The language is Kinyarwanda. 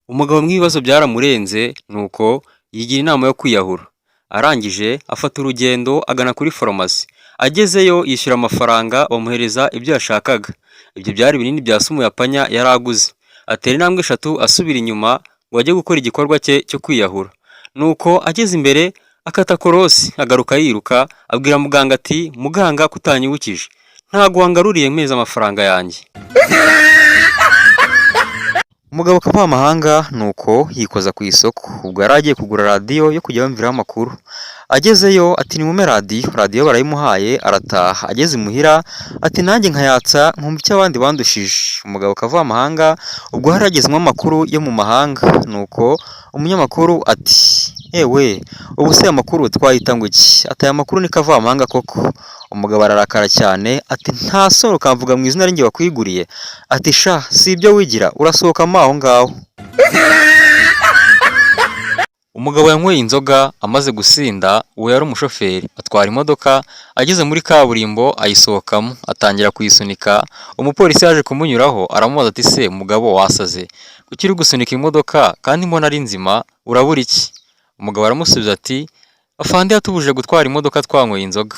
Umugabo mw'ibibazo byaramurenze, nuko yigira inama yo kwiyahura. Arangije afata urugendo agana kuri farumasi. Agezeyo yishyura amafaranga, bamuhereza ibyo yashakaga. Ibyo byari ibinini bya sumu ya panya yari aguze. Atera intambwe eshatu asubira inyuma ngo ajye gukora igikorwa cye cyo kwiyahura. Nuko ageze imbere akata korosi, agaruka yiruka, abwira muganga ati: "Muganga, kutanyibukije ntabwo wangaruriye meza amafaranga yanjye?" Umugabo kavamahanga nuko yikoza ku isoko. Ubwo yari agiye kugura radiyo yo kujya yumviraho amakuru. Agezeyo ati: "Nimume radiyo." Radiyo barayimuhaye, arataha. Ageze imuhira ati: "Nanjye nkayatsa nkumva icyo abandi bandushije." Umugabo kavamahanga ubwo hari hagezemo amakuru yo mu mahanga. Nuko umunyamakuru ati: "Ewe, ubu se aya makuru twayita ngo iki?" Ati: "Aya makuru ni kavamahanga koko." Umugabo ararakara cyane ati: "Nta soni ukamvuga mu izina rinjye wakwiguriye?" Ati: "Sha, si ibyo wigira, urasohokamo aho ngaho." Umugabo yanyweye inzoga, amaze gusinda, uwo yari umushoferi, atwara imodoka, ageze muri kaburimbo ayisohokamo, atangira kuyisunika. Umupolisi yaje kumunyuraho, aramubaza ati: "Se mugabo, wasaze? Kuki uri gusunika imodoka kandi mbona ari nzima, urabura iki?" Umugabo aramusubiza ati: "Afande yatubujije gutwara imodoka twanyweye inzoga."